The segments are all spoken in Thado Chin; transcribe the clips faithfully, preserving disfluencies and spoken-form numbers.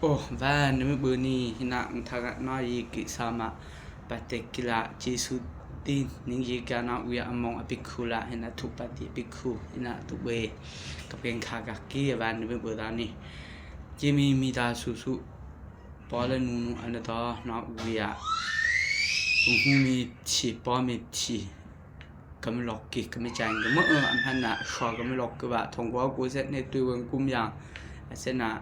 Oh, van nimi buni hina ngthaga na yi ki sama pate kila Jesu tin ning yi ka na uya among apikhula hina thupati pikhu hina tuwe kapeng kha ka ki van nimi bu da ni. Jimi mi da su su. Pole nunu ana da na uya. Hu mi chi pa mi chi. Kami lok ki, kami chang ki, mo, eh, am hana, sho kami lok ki ba, thong ko ko set ne tui wen kum yang. A sen na,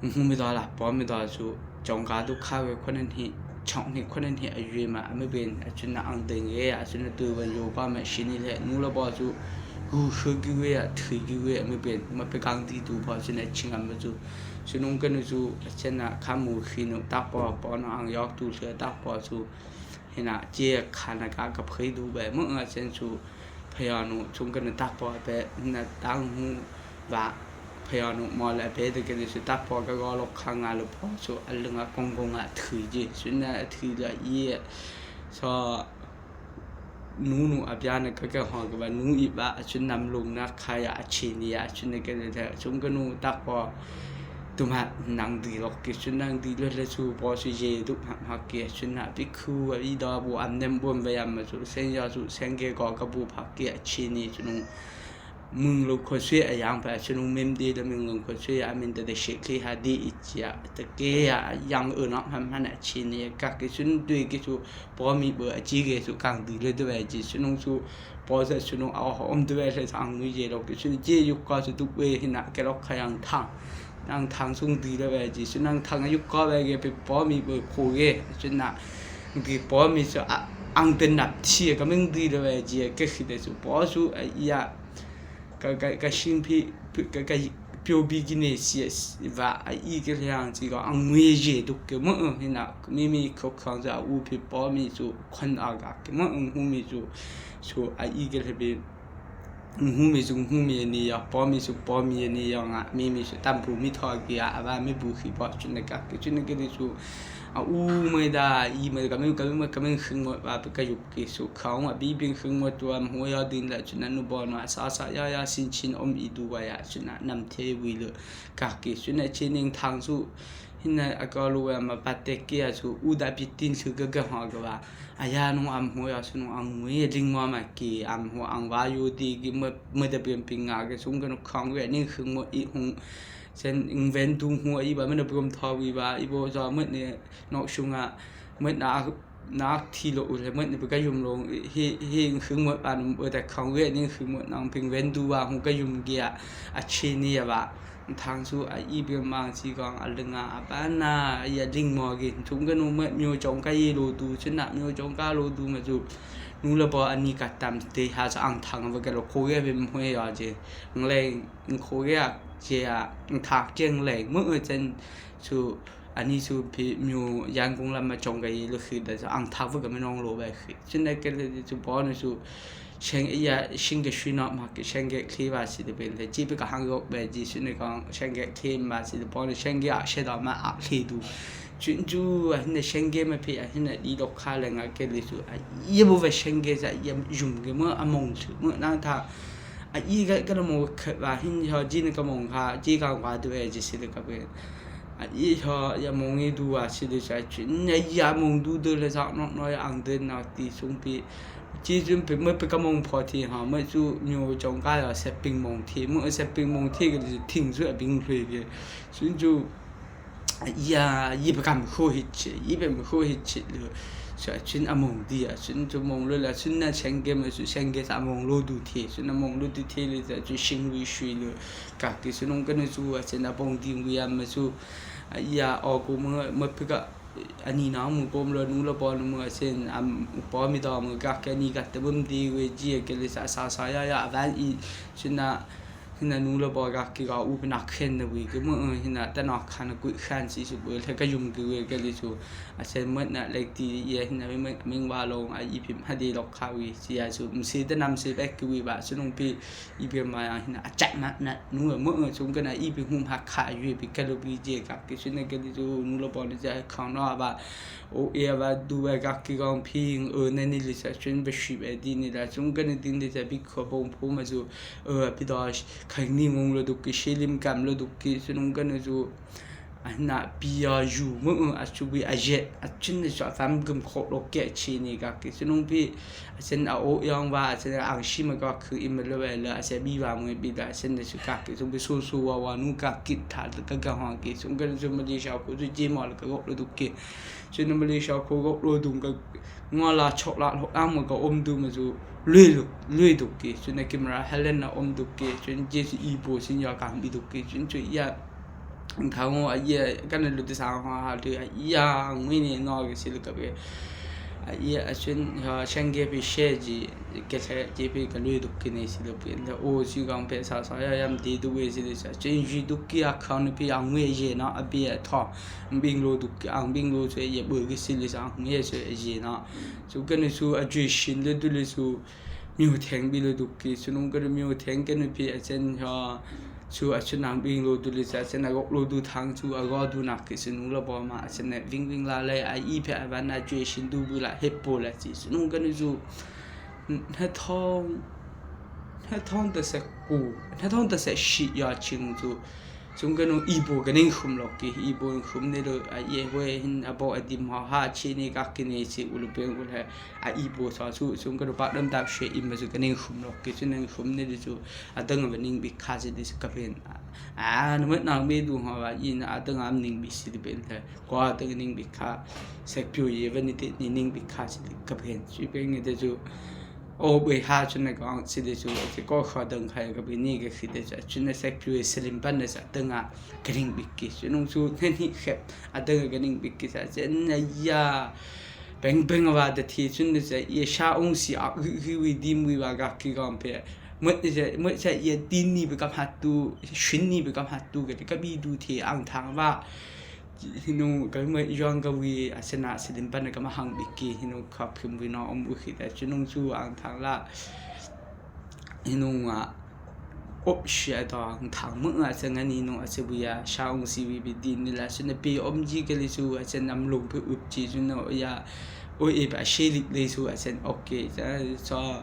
hu mi da la, pa mi da su, chong ka du kha we ko nen hi, chong ni ko nen hi a yui ma, a mi ben, a chun na ang ding ye, a chun na tui wen yo pa ma shi ni le, nu la ba su, hu shu ki we, a thui ki we, a mi ben, ma pe kang di du pa, chun na ching am su, su nung ka nu su, a sen na, kha mu shi nu, ta pa, pa na ang yok tu se, ta pa su, Hina, chia khana ka ka phai du be, mo nga chen chu, phaya nu, chung ka na tak po be, na tang hu ba, phaya nu mo le be de ke ni su tak po ka go lok kha nga lo po chu, a lung a kong kong a thui ji, su na thui la ye, so, nu nu a bia na ka ka ho ka ba, nu i ba, a chu nam lung na kha ya, a chi ni ya, a chu na ke le, chung ka nu tak po, Tuma nang di lok ki chun nang di lo le chu po su ye du ma ma ki chun na pi khu a i da bu am nem bom ve am ma chu sen ya chu sen ke ko ka bu pha ki a chi ni chu nung mung lo kho sui a yang pa chu nung mem di da mung lo kho sui a min da de she kli ha di i chi a ta ke a yang u nok ham han a chi ni ka ki chun dui ki chu po mi bu a chi ke chu kang di le du ve chi chu nung chu po sa chu nung a ho om du ve le sang mu ye lo ki chu je yu ka chu du ve hi na ke lok kha yang thang. Nang thang sung di le ve ji, su nang thang a yuk ko ve ge pi po mi bu khu ge, su na di po mi su a, ang ten nap thi ka ming di le ve ji, ke khi de su po su a ya, ka, ka, ka sing pi, pi, ka, ka piu bi ki ne si va a i ke liang ji ko ang mu ye je du ke mo, hi na, mi mi ko khang ja u pi po mi su khon a ga ke mo, hu mi su, su a i ke le bi, Hu mi su hu mi ni ya, po mi su po mi ni ya nga, mi mi su tam bu mi tho ki ya, a ba mi bu khi po chu ne ka, ki chu ne ki ni su, a u mai da, i mai ka mi, ka mi, ka mi khing mo ba ka yup ki su, khang a bi bing khing mo tu am ho ya din la chu na nu bo na, sa sa ya ya sin chin om i du wa ya chu na, nam the wi le, ka ki chu ne chi ning thang su, Hina a ka lu a ma pa te ki a chu u da pi tin su ka ka ha ka ba. A ya nu am ho ya su nu ang ngui a ding mo ma ki am ho ang wa yu di ki mo, mo da pian ping nga ke sung ka nu khang we ning khung mo i hung. Sen ing ven tu ho i ba mo da pian tho wi ba i bo za mo ne nok shung a mo na Nak thi lo u le mut ni pi ka yum lo hi, hi khung mut pa num u ta khang we ning khung mut nang ping ven du wa hu ka yum gia a chi ni ya ba. Thang su a i bi mang chi kong a lung a a pa na a ya ding mo gi thum ka nu mut myo chong ka yi lo du chu na myo chong ka lo du ma chu. Nu la bo a ni ka tam te ha sa ang thang va ka lo ko ye bi mo ya je. Ngleng ko ye a je a thak je ngleng mu u chen chu Ani chu pi myo Yangon lam ma chong ka i lu khi da chu ang thak va ka mi nong lo ba khi. Chun da ke le chu bo ni chu sheng ya shing ke shui na ma ke sheng ke khi ba si de ben le chi pi ka hang yok ba ji chu ne ka sheng ke khi ma si de bo ni sheng ke a she da ma a khi du. Chun chu a hin sheng ke ma pi a hin di lok kha le nga ke le chu a ye bo va sheng ke za ye yum ke mo a mong chu mo nang tha A i ka, ka na mo kha, va hin ho ji na ka mong kha, ji ka wa du e ji si de ka be. A i ho ya mong i du wa si de sa chin, ya ya mong du de le sa no no ya ang de na ti sung pi. Ji jun pi mo pi ka mong pho ti ha, mo chu nyo chong ka ya se ping mong ti, mo se ping mong ti ka ji ting ju a bing hlui ge. Sun ju Ya, yi pa kam khu hi chi, yi pa mu khu hi chi lu. Su a chun a mong di a, chun chu mong lu la, chun na seng ke ma su seng ke sa mong lu du thi, chun na mong lu du thi le sa chu sing wi shui lu. Ka ki su nong ka nu su a chen a bong ding wi a ma su. A ya o ku ma, ma pi ka, a ni na mu kom lo nu la bon mu a chen, am, u po mi do mu ka ke ni ka te bum di wi ji ke le sa, sa, sa, ya, ya, a van i, chun na, Hina nu la bo ga ki ga u pina khen na wi ki mo, eh, hina ta na khan ku khan si su bu le ka yum ki wi ka li su. A sen mo na le ti ye hina mi, mi, mi wa lo a i pim ha di lo kha wi si ya su. Mi si ta nam si bek ki wi ba su nung pi i pi ma ya hina a chat ma na nu mo, eh, su ka na i pi hum ha kha wi pi ka lo pi je ka ki su ne ka li su nu la bo ni ja kha na ba. O e va du va ga ki gong ping, o na ni li sa chun ba shi ba di ni la chung ka ni din li sa bi kho bong phu ma zu, o a pi da sh-, khang ni ngong lo du ki, shi lim kam lo du ki, su nung ka ni zu, Ahina pia ju mu, achu bi ajet, achun ne chu afam gum khok lo ke chi ni ga ki. Chunung pi, achen a o yang va, achen a ang shi ma ga khu im lo ve la, achen bi va mu bi da, achen ne chu ga ki, chu bi su su wa wa nu ga ki tha la ka ga hong ki. Chung ka chu Malaysia ko chu ji mo la ka gok lo du ki. Chun Malaysia ko gok lo du ka ngo la chok la lo ang ma ka om du ma chu lui lu, lui du ki. Chun na kim ra Helen na om du ki. Chun ji su i bo sin ya ka bi du ki. Chun chu ya Thang o, a ia, kana lu ti sang ha ha lu, a ia, ngui ni no ke si lu ka be. A ia, a chun, ha, chang ke pi she ji, ke se, ji pi ka lu du ki ni si lu pi. Nda o si gang pe sa sa ya yam di du we si lu sa. Chun ji du ki a khang ni pi a ngui je na, a bi a tho. Bing lo du ki, ang bing lo chue ye bu ki si lu sa, ngui chue je na. Chu kana chu a ju shin le du le chu. Miu theng bi lo du ki, chunung ka miu theng ka nu pi a chen ha, chu a chun ang bing lo du li cha chen a gok lo du thang chu a go du nak ki chunung la bo ma a chen ne ving ving la le a i phe a van na chue shin du bu la he po la chi chunung ka nu chu, na thong, na thong ta se ku, na thong ta se shi ya ching chu, Chung ka nu i bo ka ning khum lo ki, i bo khum ni lo, a ye hue hin a bo a dim ha ha chi ni ka ki ni chi u lu peng u le, a i bo sa chu, chung ka nu pa dam dap she i ma chu ka ning khum lo ki, chu ning khum ni lo chu, a dang a ning bi kha chi di chu ka pen. A, nu met nang bi du ha ba, i na a dang a ning bi si di pen le, ko a dang ning bi kha, sek piu ye va ni ti ni ning bi kha chi di ka pen, chi pen ni de chu, O bui ha chun na kong si di chu, ki ko kho dang khai ka bi ni ka khi de chu, chun na sek piu silim pan na sa dang a ka ning bik ki. Chunung chu na ni khep, a dang a ka ning bik ki sa, chen na ya. Beng beng wa da thi, chun na sa, ye sha ong si a, wi, wi, wi, dim wi wa ga ki gong pe. Mut sa, mut sa, ye tin ni bi ka phat tu, shin ni bi ka phat tu, ka, ka bi du thi ang thang wa. Hinung ka ma yong ka wi a sena silim pan ka ma hang bik ki hinung kha phim wi no om u khi ta chunung chu ang thang la hinung a op shi a to ang thang mu a chen ani nung a che wi a sha ung si wi bi din ni la chun pi om ji ka li chu a chen am lung pi up chi chun no ya o e ba she lik le chu a chen okay cha so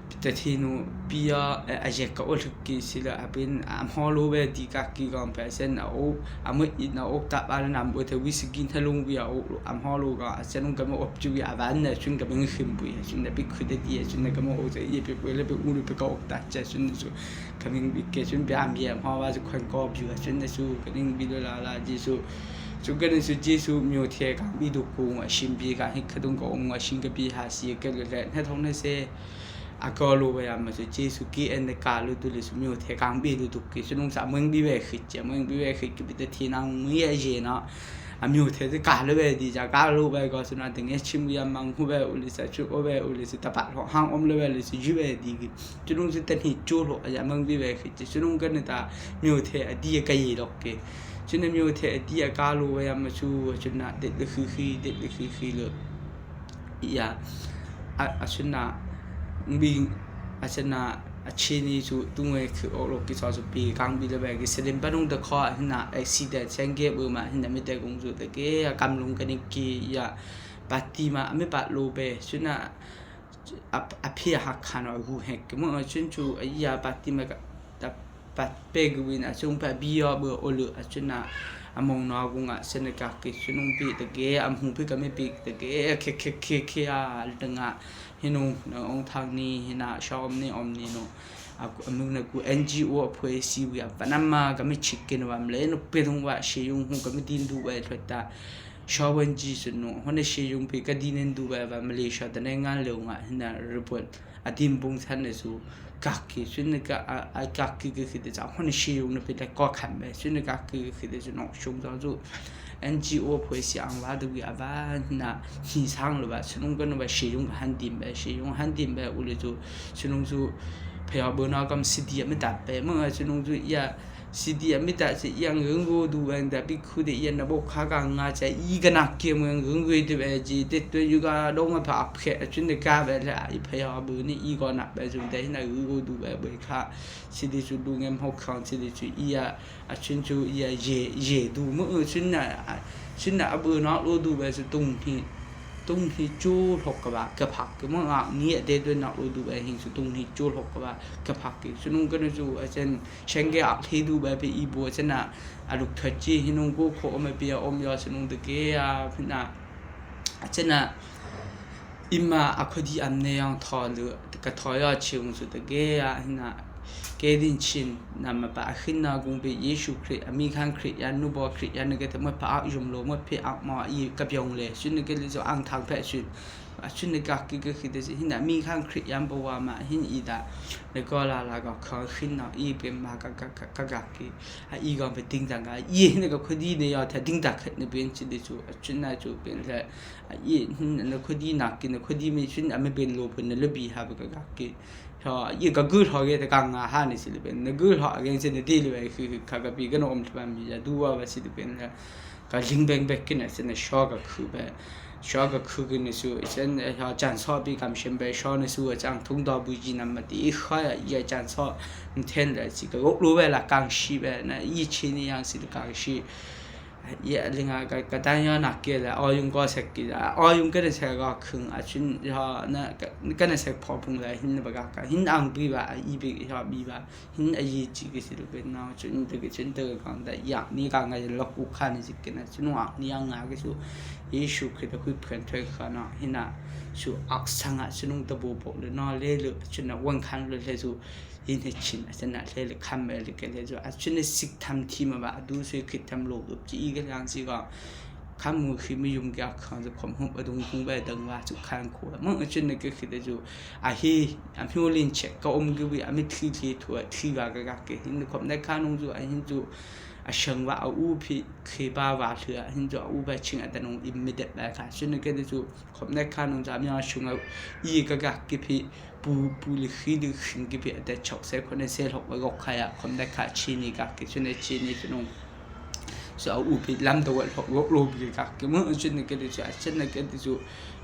Pi ta thi nu, pi a, a, a jek ka o lhuk ki si la, a pin, a mho lo ve di ka ki gong pe sen a o, a mo i na o ta ba na mo te wi si gin tha lung wi a o, a mho lo ga, a sen ka mo op chu wi a van na chun ka beng khim bui, chun na pi khu de di, chun na ka mo o te i pe pu le pe u le pe ka o ta cha chun na chu, ka ming bi ke chun pe am ye mho wa chu khon ko bi wa chun na chu, ka ning bi lo la la ji su, chu ka ning su ji su myo the ka bi du ku a shim bi ka hi ka dung ka ong a shim ka bi ha si ka le le, na thong na se, A ka lu ve a ma chu Jesu ki en de ka lu tu le chu myo the kang bi lu tu ki chu nung sa meng bi ve khit che, meng bi ve khit ki bi te thi nang mi ye je na. A myo the te ka lu ve di ja ka lu ve ko chu na te nge chim ya mang hu ve u le sa chu o ve u le chu ta pa lo hang om le ve le chu ju ve di ki. Chu nung chu te ni chu lo a ya meng bi ve khit che chu nung ka ne ta myo the a di ka yi lo ki. Chu ne myo the a di a ka lu ve a ma chu chu na de le khi khi de le khi khi lo. Iya, a, a chuna, bing, a chuna, a chini chu tunge khi o lo ki so chu pi kang bi le ba ki selim pa nung da kho a hina accident sen ge bu ma hina mi te kung chu te ke a kam lung ka ni ki ya pati ma mi pa lo be chuna a, a phi a ha khan o gu he ki mo chun chu ya pati ma ka ta Pat pek win a chung pa bi yo bu o lu a chuna a mong no gung a sen ka ki chunung pi te ke a hung pi ka mi pi te ke khe khe khe khe a dang a hinung na ong thang ni hina sha om ni om ni no a ku a mung na ku N G O a phwe si wi a pa nam ma ka mi chik kin wa mle no pe dung wa shi yung hu ka mi din du wa thot ta sha wan ji sun no hone shi yung pi ka din en du wa wa Malaysia ta ne ngan le nga hina report A dim bung chan le chu, kak ki, chun le ka, a, a kak ki ki ki de cha, hon shi yung na pe le ko khan be, chun le kak ki ki ki de chu nok chung cha chu, N G O phoi si ang va du gi a va na hi sang lo ba, chun nung ka nu ba shi yung han dim be, shi yung han dim be u le chu, chun nung chu, phe ya bo na kam si di a me ta pe, mo chun nung chu ya, Sidi a mi ta che yang gung go du wang da big khu de yan na bo kha ka nga cha i ga na ke mo yang gung go de be ji de to yu ga dong a pha phe a chun de ka be le i pha ya bu ni i go na be ju de na gu go du be be kha sidi chu du ngem ho khang sidi chu i ya a chun chu i ya je je du mo chun na chun na a bu na lo du be chu tung hi Tung hi chu lhok ka ba, ka phak ke mo a, ni a te tu na u du ba hing su tung hi chu lhok ka ba, ka phak ke. Su nung ka nu su a chen, sheng ke ak hi du ba pe i bo chen a, a luk tha chi hi nung ko kho om a pi a om yo su nung te ke a, phi na, a chen a, ima a kho di am ne yang tho lu, ka tho yo chi ung su te ke a, hi na, Ke din chin, nama pa a khin na gung pe Yesu Khrist, a mi khan Khrist, yan nu bo Khrist, yan ke te mo pa a yum lo, mo pe a ma i ka byong le, sun ke li zo ang thang pe sun. A sun ka ki ka ki te hin a mi khan Khrist, yan bo wa ma hin i da. Le ko la la ko kha khin na i pe ma ka, ka, ka, ka, ka ki. A i gong pe ding dang a, i hin ka kho di ne yo tha ding da khat ne pen chi de chu, a sun na chu pen le. A i hin na kho di na ki na kho di me sun a me pen lo pen le bi ha ka, ka, ka ki. Ho, i ka gul ho ge te ka nga ha ni si le pen. Na gul ho ge se ne ti le pen, khi, khi, kha ka pi ka no om le pen mi ya du wa ba si le pen le. Ka ling beng bek kin a se ne sho ka khu be. Sho ka khu kin ne su, sen, eh, ho chan so pi kam shem be, sho ne su a chang thung do bu ji nam ma ti, i kha ya, ya chan so, nthen le si ka gok lu be la kang shi be, na i chi ni yang si le kang shi. Ye, linga ka, ka tan yo na ke la, o yung ko sek ki la, o yung ke de sek ko khung, a chun yo na, ka, ka na sek pho phung la, hin ba ka, ka hin ang bi ba, a i bi, yo bi ba, hin a yi chi ki si lu pe na, chun te ki chun te ka da, ya, ni ka nga lo ku kha ni si ke na, chun wa, ni ang nga ki su, Yesu Khrist a hui phen thoi kha na, hin a, su ak sang a, chun nung ta bo bo le na, le le, chun na wang khan le le su, Hin he chin, a chana hle le kham me le ke le jo. A chun ne sik tham thi ma ba, a du sui khit tham lo dup chi i ke lang si ko. Kham mu khi mi yum ke a khang jo khom hum a dung hung ba dang wa chu khang ko. Mo a chun ne ke khit le jo. A hi, a mi lin che ka um ke wi, a mi thi thi thu a thi wa ka ka ke. Hin khom ne kha nung jo, a hin jo. A shang wa a u phi khi ba wa lhia, a hin jo a u ba ching a da nung im mi det ba ka. Chun ne ke le jo. Khom ne kha nung jo a mi a shung a i ka ka ke phi. Pu, pu li khi li khing ki pi a te chok se khone se lhok ba gok kha ya, khom da kha chi ni ka ki chune chi ni chunung. So a u pi lam da wa lhok lhok lo bi ka ki mo chun ni ke ti chu, a chun ni ke ti chu.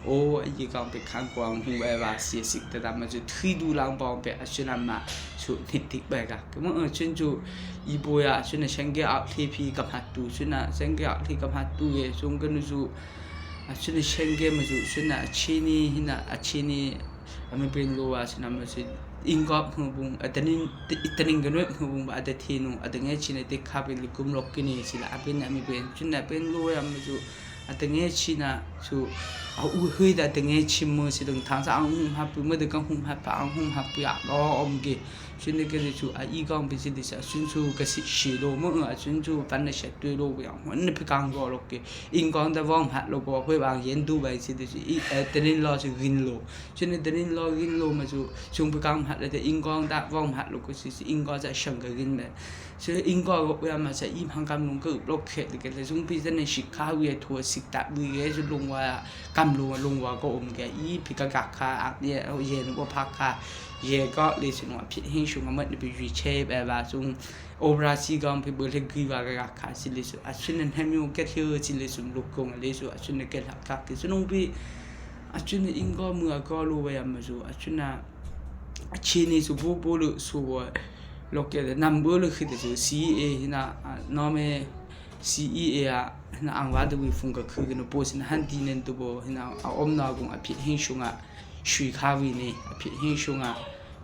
O, a yi ka pi khang kwang hung ba ba si sik ta da ma chu thui du lang ba pe a chun ma chu ni tik ba ka ki mo chun chu i bo ya chun a sheng ge a thli phi ka phat tu chun a sheng ge a thli ka phat tu ye chung ka nu chu a chun a sheng ge ma chu chun a chi ni hin a chi ni A mi pen lo a, sinam lo si, ingkop hmu bung, a tanin, i tanin ka nuep hmu bung ba, a ta thi nung, a ta nge chin a te kha pen li kum lok kini sila, a pen a mi pen, chun a pen lo a mi chu, a ta nge chin a, chu, a u hui da ta nge chin mo si dong thang sa ang hum hap pu, mo de ka hum hap pa, ang hum hap pu ya, lo om ke, chun de ke de chu, a i kong pen si de sa, chun chu ka si, si lo mo, a chun chu, pan na shet tu lo, ya, mo na pi kang go lok ke, ingkong da vong hat lo ko, hui bang yen du bai si de chu, i, a tanin lo si gin lo, Chun a tanin lo gin lo ma chu, chung pi kang hat le te ingkong da vong hat lo ko si si ingkong cha shang ka gin me. Chu ingkong go ya ma cha i phang kam lung ka up lo khe de ke le chung pi cha ne shi kha wi a thu a sik ta wi ge chu lung wa kam lung lung wa ko um ke i pi ka ga kha a ye ye nu ko pha kha ye ko le chu no phi hing shung a mat ni pi wi che be ba chung obra si gam pi bu le gui wa ga ga kha si le chu a chun ne hem yu ke thiu si le chung lu kong le chu a chun ne ke la ka ke chu nung pi A chun a ingkong mu a kong lo wa ya ma chu, a chun a, a chini chu bu bu lu su wa, lo ke le nam bu lu khit chu C A hin a, a, nom e C A a, hin a ang wa du wi phung ka khu ki no po sin han ti nen tu bo, hin a, a om na gung a phi hing shung a, shui kha wi ni, a phi hing shung a,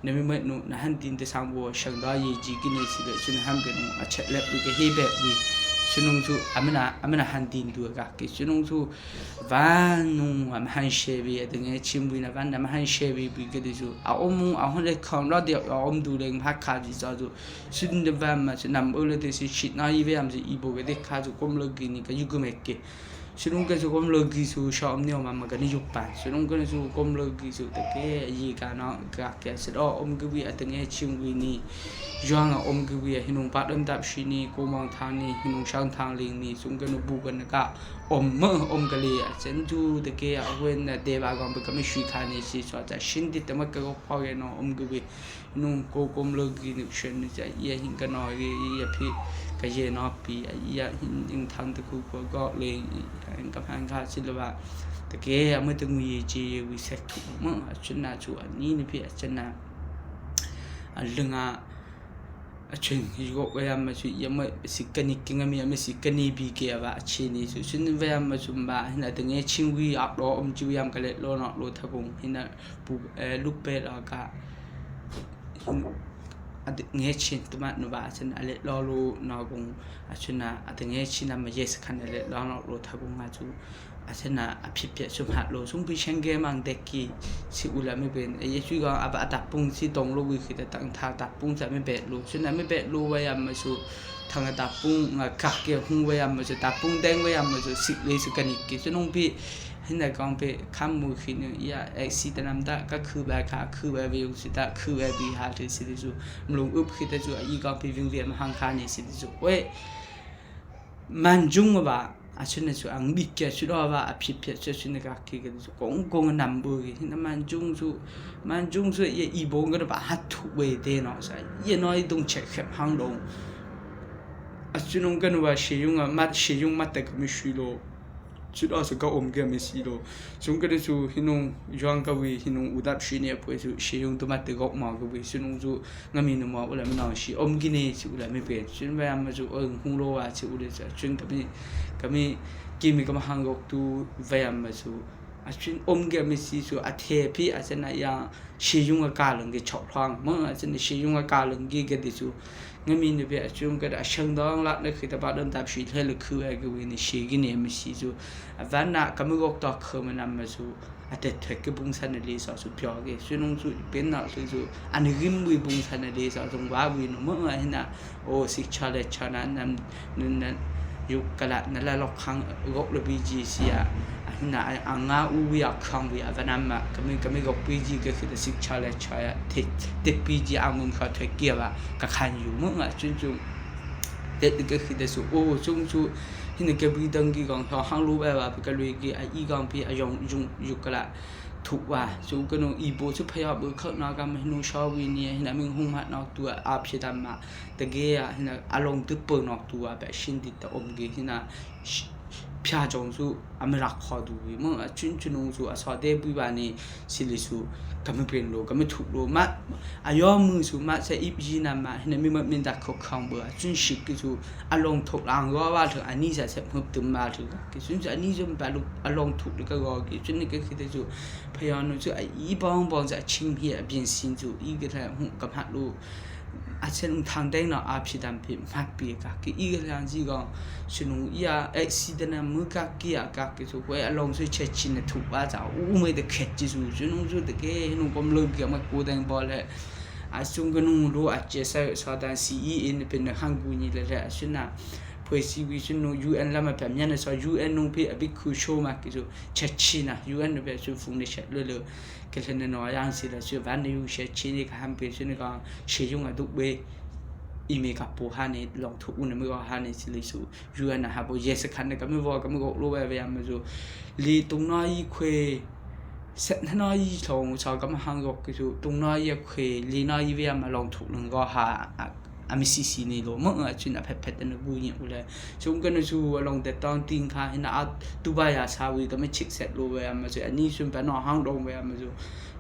Na mi mat nu, na han tin te sang bo, shang da ye ji ki ne si le, chun han be nu, a chet lep wi ke he be wi. Chunung chu, a mina, a mina han tin tu ga ke, chunung chu, van nu, a ma han she wi, a ding e chim wi na van, na ma han she wi wi ke de chu. A om mu, a hon le khang la de, a om du leng ha kha ji za chu. Chun de van ma, chu nam o le de si, shit na i ve am ji i bo ke de kha chu, kom lo gi ni ka yu gu me ke. Chunung ke chu kom lo gi chu sha om ni om ma ka ni juk pa. Chunung ke chu kom lo gi chu te ke yi ka na ka ke se do om ke wi a te nge chim wi ni. Juang a om ke wi a hinung pa dam dap shi ni ko mang thang ni hinung shang thang ling ni chung ke nu bu ka na ka om ma om ka le a chen chu te ke a wen na de ba gam pe ka mi shui kha ni si so ta shin di te ma ka ko pa ke no om ke wi. Nung ko kom lo gi nu shen ni cha, i a hin ka no gi, i a phi ka ye no pi, i a hin ing thang te khu ko go le, i a hin ka phan kha si lo ba. Te ke a ma te ngu ye che ye wi se thu ma, a chun na chu a ni ni phi a chun na. A lung a, Achun, hi gok vayam ma chu, ya ma si kani kinga mi, ama si kani bi ke ava, achini chu, chun vayam ma chu ma, hina tenge chingwi aklo, um chi vayam kale lo no lo thabung, hina pu, eh, lupe la ka, hin, ade nge chin tuma no ba, chun ale lo lo no gung, achuna, ade nge chin ama yes kan ale lo no lo thabung a chu, Achena aphi pia chu mhat lo, sung pi shenge mang deki, si ula mi ben, e, ye chui gong aba atapung si tong lo wi khita tang tha tapung sa mi bet lo, chuna mi bet lo vayam ma su, thang atapung, nga kak ke hung vayam ma su, tapung deng vayam ma su, sik le su kani ki, chunung pi, hina gong pi, kham mu khi nu, ya, accident am ta, ka khu ba kha, khu ba vi yung si ta, khu ba vi ha te si te su, mlung up khita su, a i gong pi ving vi am hang kha ni si te su, we, man jung ba, Achun na chu ang bi kia chu lo va, aphi pia chu, achun na ka ki ka chu kong kong nam bu ki. Hina man jung chu, man jung chu ye i bong ka ba hat thu we de no sa. Ye no i dong che khep hang dong. Achun nung ka nu va she yung a, mat she yung mat ta ka mi shui lo. Chu lo sa ka om ke mi si lo. Chung ka de chu hinung yuang ka wi, hinung udap shi ne pwe chu she yung tu mat te gok ma ka wi. Chunung chu Ngami numa ula mi nao shi om gine chi ula mi pen. Chun vayam ma chu oi hung lo a chi ule cha. Chun kami, kami, kimi kama hang gok tu vayam ma chu. Achun om ge mi si chu athe phi achena ya shi yung a ka lung ge chok hlang. Ma achena shi yung a ka lung ge ge di chu. Ngami ni be achun ka da shang dong la na khita ba don tap shi le le khu a ge wi ni shi gine mi si chu. Avan na kami gok to khu ma nam ma chu. Ate thek ke bung san le sa su pyo ke. Sunung su pen na su su. An gim bui bung san le sa su wa bui no mo a hina. O sik cha le cha na nam, nan, nan, yu kala na la lok khang gok le bi ji si a. A hina a, a nga u wi a khang wi a va nam ma. Kami, kami gok bi ji ke khita sik cha le cha ya. Te, te bi ji a ngum kha thek ke wa. Ka khan yu mo a chun chun. Te ke khita su. O chun su. Hina ke bi dang gi gong tho hang lu wa wa ka lui gi a i gong pi a yong yung yu kala. Thuk va, chu ka nung i bo chu phaya bo khak na ka ma hinu sha wi ni, hina ming hung hat na tu a, a phi dam ma, ta ge a, hina a long tu po na tu a, ba shin di ta om ge, hina sh-, phya jong chu a mi rak kho du wi, mo a chun chun nung chu a sa de bui ba ni, si li chu, ka mi pen lo, ka mi thuk lo, ma, a yo mu chu ma, sa ip ji na ma, hina mi ma min da kho khang bo, a chun shik ki chu, a long thuk lang go va thuk, a ni sa sa hmup tum ma thuk, ki chun chu a ni jom ba lu, a long thuk le ka go, ki chun ni ka ki te chu, Phayanu chu a i bong bong cha chim hi a bin sin chu i ka thang hu ka phat lu. A chen thang deng na a phi dam phi phat pi ka ki i ka thang ji gong. Chunung i a accident a mu ka ki a ka ki chu koi a long chu che chin na thu ba cha u mai de khet ji chu chunung chu de ke nu kom lo ki ma ku deng bol le. A chung ka nung lu a che sa sa dan si i in pin na hang gu ni le le a chun na. Phoi si wi chun nu U N lam a pam yan na sa U N nung phi a big khu show ma ki chu. Chachina, U N na be chu phung ni chat lo lo. Ke hlen na no yang si la chu van ni u chachini ka ham pe chu ni ka she yung a duk be. I me ka po ha ni long thu un me ka ha ni si le chu. U N na ha bo yes khan ni ka mi vo ka mi go lo ve ve am chu. Li tung na i khwe. Set na na i thong cha ka ma hang go ki chu. Tung na i khwe, li na i ve am long thu nung go ha. A mi si si ni lo, mo a chun a phet phet na bu ni u le. Chung ka nu chu a long te tang ting kha, hina a tu ba ya sa wi ka mi chik set lo ve a ma chu, a ni chun pa no hang dong ve a ma chu.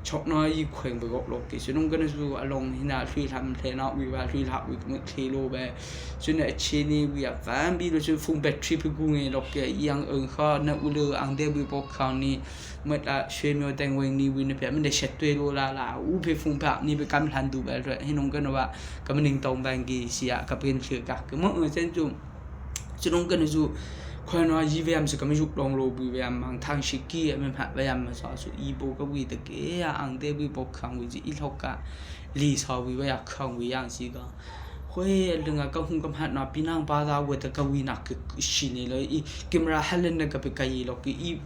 Chok na i khweng ve gok lo ki, chun ka nu chu a long hina hlui lam hle na wi va, hlui la wi ka mi thli lo ve. Chun a chi ni wi a van bi lo chu phung battery pi gu nge lo ke, yang ang kha na u le ang de wi pok khang ni. Mat a shwe myo teng weng ni win pe, min de shet twe lo la la, u pe phung pa, ni pe kam lhan du bel re, hinung ka no ba, ka min ning tong bang gi sia, ka pin che ka, ka mo, chen chu, chunung ka no chu, khoi no ji ve am se ka mi juk long lo bu ve am, mang thang shi ki, a mi phat ve am ma sa su, i bo ka wi ta ke, a ang de wi bo khang wi ji, i lhok ka, li sa wi ve a khang wi yang si ka. Khoi, a lung a ka hung ka phat na, pi nang pa da we ta ka wi na ke shi ni lo, i, kim ra halen na ka pe ka i lo, ki, i,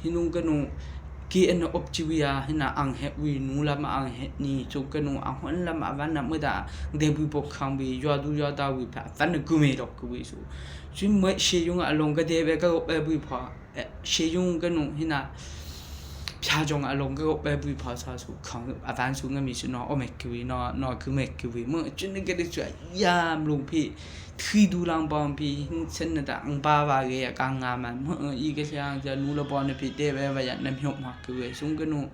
Hinung ka nu, ki en op chi wi a, hina ang het wi, nu lam ang het ni, chu ka nu, a hon lam a van na mu da, de bui bok khang wi, yua du yua da wi pa, van na gu me lok ka wi su. Chu mo she yung a long ka de be ka op be bui pa, eh, she yung ka nu, hina, pya jong a long ka op be bui pa sa su, khang, a van su nga mi su no, o me ki wi, no, no, ku me ki wi, mo, chun ni ka de chu, ya, mlung pi, Thui du lang bang pi hin chen na ta ang ba ba ge a ka nga man. Mo, i ka siang ja nu la bon na pi te ve va ya nam hiop mak ke ve sung ka nu.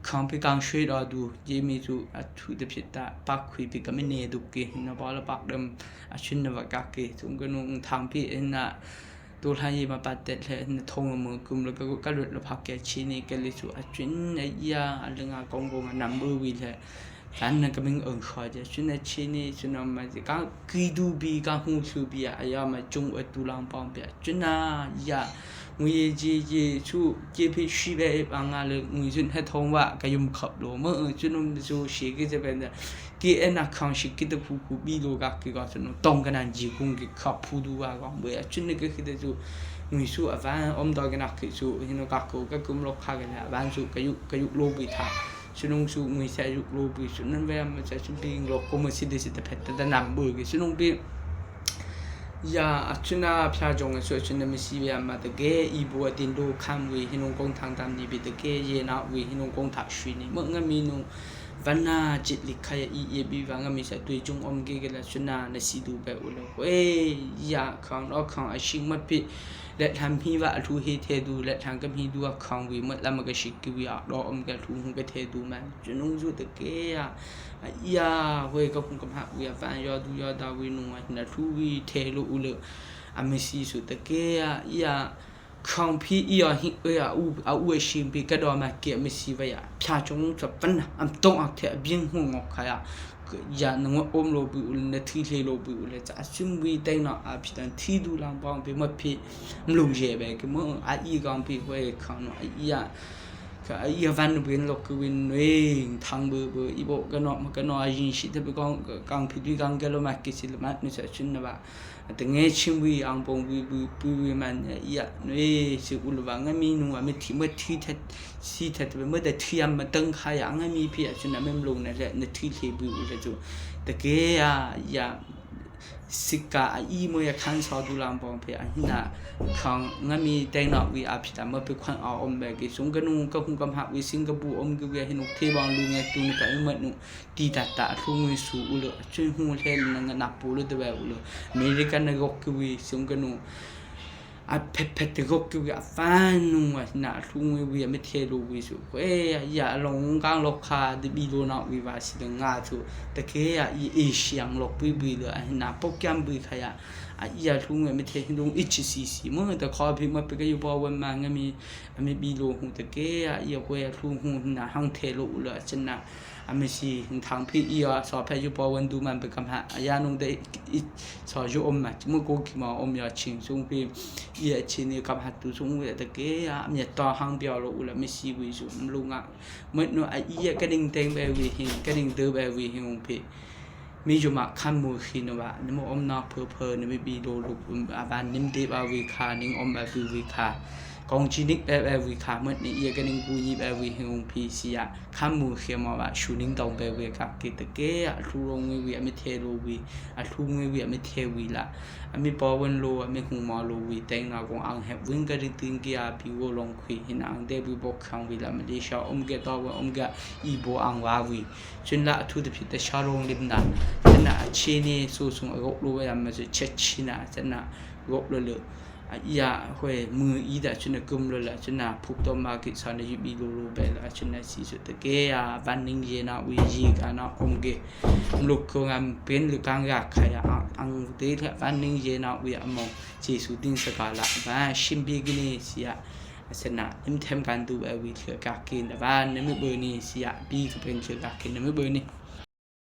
Khangpi kang shui do du, Jimmy chu a thu te phit ta, pak khui pi ka mi ne du ki, na ba la pak dem, a chun na va ka ki, chung ka nung thang pi in na, tu la yi ma pa tet le, na thong mo kum la ka, ka lut la phak ke chi ni ka li chu, a chun a ya, a le nga kong kong a nam bu wi le, tan na ka ming ong kha je, chun a chi ni, chun a ma je, ka ki du bi, ka hu chu bi a, a ya ma chung a tu lang pang pi a, chun a ya, Ngui ye ji ye chu, ye phi shi ve anga le ngui jun he thong wa ka yum khap lo mo, eh, chun um chu shi ki je ben da. Ki en a khang shi ki ta phu phu bi lo ga ki ga chun tong ka nan ji kung ki khap phu du wa ga mo ya chun ne ki ki ta chu ngui su a van om do ka na ki chu hino ka ko ka kum lo kha ka na van chu ka yu, ka yu lo bi tha. Chunung chu ngui sa yu lo bi chu nan ve am cha chun bi lo ko mo si de si ta phet ta da nam bu ki chunung bi. Ya, a chuna phya jong a chu a chuna mi si ve ama ta ge, i bu a din do kham wi, hinung kong thang tam ni bi ta ge, ye na wi, hinung kong thak shui ni, mo nga mi nu, van na chit lik kha ya i, ye bi va nga mi sa tui chung om ge ge la chuna na si du be u lo. Oi, ya, khang lo khang a shing mat pi, let ham hi va a thu hi the du, let ham kam hi du a khang wi, mat lam ka shik ki wi a, lo om ka thu hung ka the du man. Chunung ju ta ge ya, a ya, hoi ka hung kam ha wi a van yo du yo da wi nung a, na thu wi the lo u lo. A mi si su ta ke a, ya, khang phi i a hi, ya, u, a u a shim pi ka do ma ke a mi si va ya. Phya chung cha pan am tong ak the a bing hung ngok kha ya. Ya, na ngo om lo bi u le, na thi le lo bi u le, cha a sim wi tai na a phi tan thi du lang bang bi ma phi mlo je be ke mo, a i gang pi hoi khang no, a ya. Ka a i van bin lo ku win wing thang bu bu i bo ka no ma ka no a yin shi te bu kong kang phi dui kang ke lo ma ki si lo ma nu sa chun na ba. A te nge chim wi ang bong wi bu bu wi man ya ya nui si u lo ba nga mi nu a mi thi ma thi that si that bu ma da thi am ma tang kha ya nga mi phi a chun na mem lo na le na thi le bu u le chu. Ta ke ya ya. Sika a i mo ya khan sa du lam bong phe a hina khang nga mi teng na wi a phi ta ma phe khang a om be ki sung ka nu ka hung kam ha wi sing ka bu om ki wi a hinu the bang lu nge tu ni ka i ma nu ti ta ta a thu ngui su u lo a chun hu le na nga na pu lo te ba u lo America na gok ki wi sung ka nu. A phet phet te gok ki wi a fan nu a na thu ngui wi a mi the lo wi su. Ko e ya long kang lo kha de bi lo na wi wa si de nga chu. Ta ke ya i e siang lo wi wi lo a na po kyam wi kha ya. A ya thu ngui mi the hin dong i chi si si. Mo ta kho phi ma pe ka yu po wan ma nga mi a mi bi lo hu ta ke ya ya ko ya thu hu na hang the lo u lo a chen na. A mi si hin thang phi i ya so phe yu po wan du man pe kam ha. A ya nung de i so yu om ma. Mo ko ki ma om ya ching sung phi. Ia chini kam hatu sung wi ta ke a mi ta hang bia lo u la mi si wi su lu nga. Mo no a ia ka ding teng be wi hin, ka ding de be wi hin ung pi. Mi ju ma kham mu khi no ba, ni mo om na pho pho ni mi bi lo lu a ban nim de ba wi kha, ning om ba wi wi kha. Kong chi nik be be wi kha, mo ni ia ka ding gu ni be wi hin ung pi si ya. Kham mu khi mo ba, shu ning dong be wi ka ki ta ke a lu long wi wi a mi the lo wi, a lu wi wi a mi the wi la. A mi po wan lo, a mi hung ma lo wi teng na kong ang hep wing ka ri ting ki a pi wo long khui hin ang de wi bok khang wi la Malaysia om ge to wa om ge i bo ang wa wi. Chun la a thu te phi ta sha long lim na. Chun na a chi ni su sung a gok lo wa ya ma chu che chi na, chun na gok lo lo. A ia hoi mu i da chun na kum lo la chun na phuk to ma ki sa na yu bi lo lo be la chun na si su ta ke a van ning ye na wi ji ka na om ge. Luk ko ngam pen lu kang ga kha ya ang, ang te le van ning ye na wi a mo. Jesu ding sa ka la ba shim bi gi ni si ya. A sa na im them kan du a wi le ka kin da van ni mi bo ni si ya bi ka pen le ka kin ni mi bo ni.